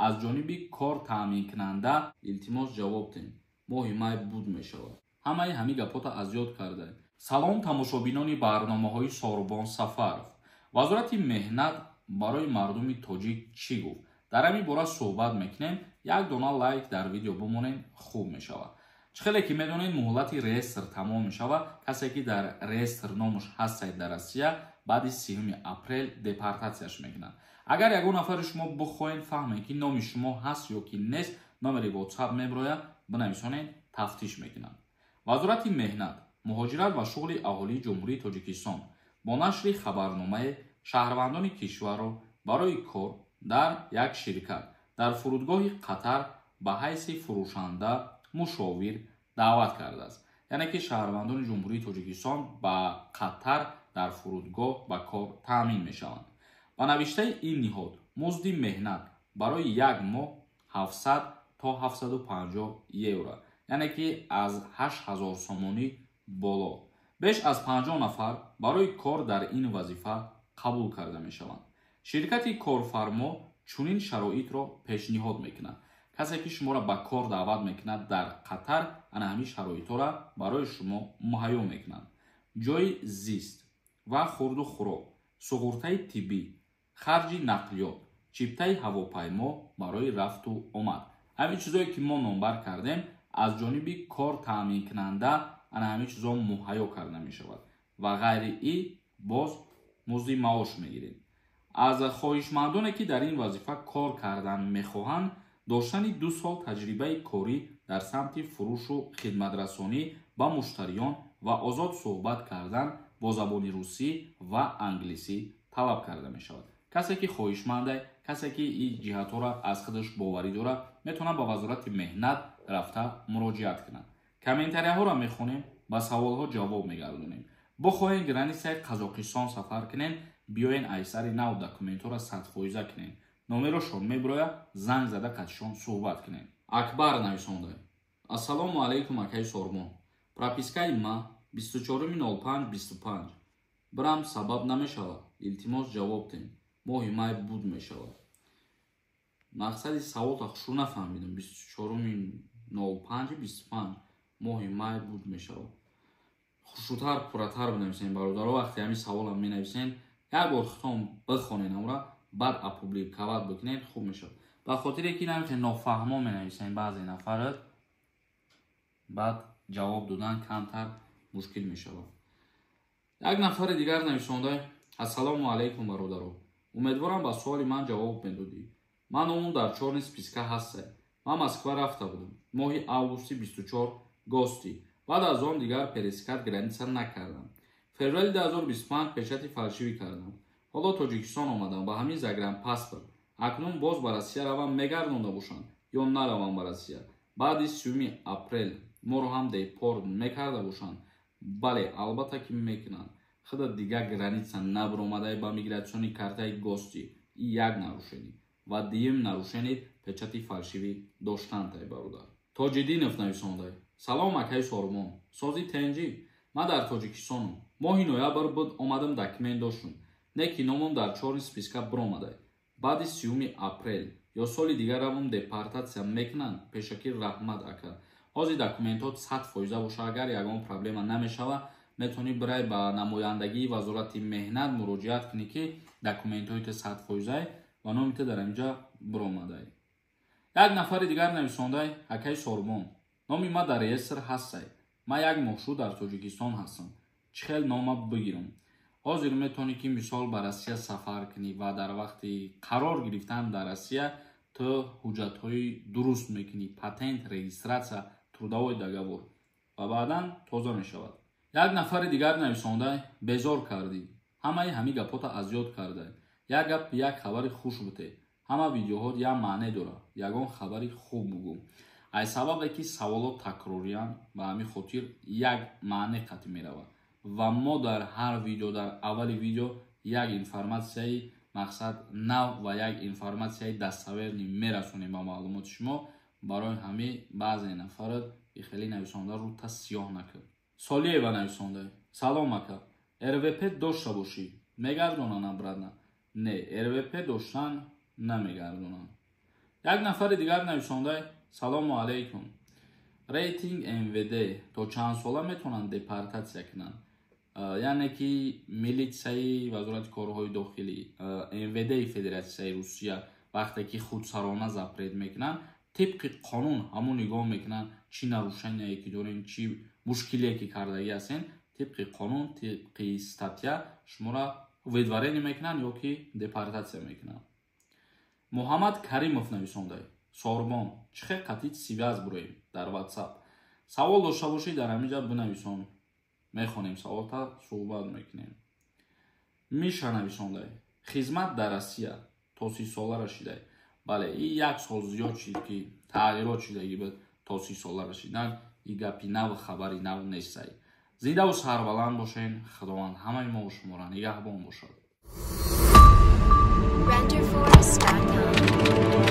Аз ҷониби кор таъминкунанда, илтимос, ҷавоб диҳем. Моҳи май буд мешавад. Ҳамаи ҳамин гапҳота аз ёд кардаед. Салом, тамошобинони барномаҳои Сорубон Сафаров. Вазорати меҳнат барои мардуми тоҷик чӣ гуфт? Дар ҳамин бора суҳбат мекунем. Як дона лайк дар видео бимонед, хуб мешавад. Чӣ хеле ки медонед, муҳлати реестр тамом мешавад. Касе ки дар реестр номаш ҳастед дар Россия, баъди 30 апрел депортатсияш мекунанд. Агар ягон нафари шумо бихоҳед фаҳмед, ки номи шумо ҳаст ё ки нест, номери WhatsApp меброяд, бинависонед, тафтиш мекунанд. Вазорати меҳнат, муҳоҷират ва шуғли аҳолии Ҷумҳурии Тоҷикистон бо нашри хабарномае шаҳрвандони кишварро барои кор дар як ширкат дар фурудгоҳи Қатар ба ҳайси фурӯшанда, мушовир даъват кардааст. Яъне ки шаҳрвандони Ҷумҳурии Тоҷикистон ба Қатар дар фурудгоҳ ба кор таъмин мешаванд. Ба навиштаи ин ниҳод, музди меҳнат барои як моҳ 700 то 750 евро, яъне ки аз 8000 сомонӣ боло. Беш аз 50 нафар барои кор дар ин вазифа қабул карда мешаванд. Ширкати корфармо чунин шароитро пешниҳод мекунад. Касе ки шуморо ба кор даъват мекунад дар Қатар, ана ҳамин шароитҳоро барои шумо муҳайё мекунанд: ҷойи зист ва хурду хӯрок, суғуртаи тиббӣ, харҷи нақлиёт, чиптаи ҳавопаймо барои рафту омад. Ҳамин чизое ки мо номбар кардем, аз ҷониби кор таъминкунанда ана ҳамин чизо муҳайё карда мешавад ва ғайри и боз музди маош мегиред. Аз хоҳишмандоне, ки дар ин вазифа кор кардан мехоҳанд, доштани 2 сол таҷрибаи корӣ дар самти фурӯшу хидматрасонӣ ба муштариён ва озод суҳбат кардан бо забони русӣ ва англисӣ талаб карда мешавад. Касе ки хоҳишманда, касе ки ин ҷиҳатҳоро аз худаш боварӣ дорад, метавонад ба Вазорати меҳнат рафта муроҷиат кунад. Комментарияҳоро мехонем, ба саволҳо ҷавоб мегардонем. Бихоҳем границаи Қазоқистон сафар кунем, биёен, айсари нав документҳоро 100-фоиза кунем. Номерошон мебирояд, занг зада қатишон суҳбат кунем. Акбар нависонда: «Ассалому алайкум, акаи Сормон. Пропискаи ма 24.05.25 бирам, сабаб намешавад? Илтимос, ҷавоб диҳем. Моҳи май буд мешавад». Мақсади саволта хушу нафаҳмидам. 24.05.25, моҳи май буд мешавад. Хушрӯтар, пурратар бинависем, бародаро. Вақте ҳамин саволам менависен, як бор хитом бихонен, амра баъд опубликовать бикунед, хуб мешавад. Ба хотире ки намихе нофаҳмо менависем баъзе нафарат, баъд ҷавоб додан камтар мушкил мешавад. Як нафари дигар нависонда: «Ассалому алайкум, бародаро. Умедворам, ба суоли ман ҷавоб медодӣ. Ман номум дар чёрный списка ҳаста. Ман Москва рафта будам моҳи августи 24 гости. Баъд аз он дигар пересекать граница накардам. Феврали 2025 печати фальшивый кардам. Ҳоло Тоҷикистон омадам ба ҳамин загранпаспорт. Акнун боз ба Россия равам, мегардонда бошанд ё наравам ба Россия? Баъди 30 апрел моро ҳам депорт мекарда бошанд?» Бале, албатта ки мекунанд. Худа дигар граница набиромадай ба миграционный картаи гости, и як нарушение ва дуюм нарушение печати фальшивый доштантай, бародар. Тоҷиддинов нависондай: «Салом, акаи Сормон, сози, тенҷӣ? Ман дар Тоҷикистонам. Моҳи ноябр буд омадам, документ доштум, не ки номам дар чёрный списка биромадай. Баъди 30 апрел ё соли дигар равам, депортатсия мекунанд? Пешакӣ раҳмат, ака». Ҳозир документҳо 100-фоиза боша, агар ягон проблема намешава, метавонӣ бирай, ба намояндагии Вазорати меҳнат муроҷиат кунӣ, ки документҳои ту 100-фоизай ва номи ту дар инҷа биромадай. Як нафари дигар нависондай: «Акаи Сорбон, номи ма дар реестр ҳастай. Ман як моҳ шуд дар Тоҷикистон ҳастам. Чӣ хел нома бигирам?» Ҳозир метавонӣ, ки мисол ба Россия сафар кунӣ ва дар вақти қарор гирифтан дар Россия ту ҳуҷҷатҳои дуруст мекунӣ: патент, регистрация, трудовой договор, ва баъдан тоза мешавад. Як нафари дигар нависондай: «Безор кардӣ, ҳамаи ҳамин гапҳота азёд кардай. Як гап, як хабари хуш буте. Ҳама видеоҳот як маъне дорад. Ягон хабари хуб бугӯ». Ай сабабе ки саволот такрориянд, ба ҳамин хотир як маъне қатъӣ меравад ва мо дар ҳар видео, дар аввали видео як информатсияи мақсад нав ва як информатсияи достоверный мерасонем ба маълумоти шумо. Барои ҳамин баъзе нафарат хеле нависонда, рӯта сиёҳ накард. Солиева нависонда: «Салом, ака. РВП дошта бошӣ, мегардонанд обратно?» Не, РВП доштан намегардонанд. Як нафари дигар нависонда: «Салому алайкум, рейтинг МВД то чанд сола метавонанд депортатсия кунанд?» Яъне ки милитсияи Вазорати корҳои дохилӣ, МВДи Федератсияи Русия вақте ки худсарона запрет мекунанд, тибқи қонун ҳамун нигоҳ мекунанд, чӣ нарушение ки дорем, чӣ мушкилие ки кардагӣ ҳастен. Тибқи қонун, тибқи статья шуморо выдворение мекунанд ё ки депортатсия мекунанд. Муҳаммад Каримов нависонда: «Сорбон, чӣ хел қатъи связь буроем дар Ватсап?» Савол дошта бошӣ, дар ҳамин ҷа бинависон, мехонем саволта, суҳбат мекунем. Миша нависонда: «Хизмат дар Россия то 30 сола расидай?» Бале, и як сол зиёд шид, ки тағйирот шудагӣ буд то 30 сола расидан. И гапи нав, хабари нав нестай. Зиндаву сарбаланд бошен, Худованд ҳамаи мо шуморо нигаҳбон бошад. Renderforest.com.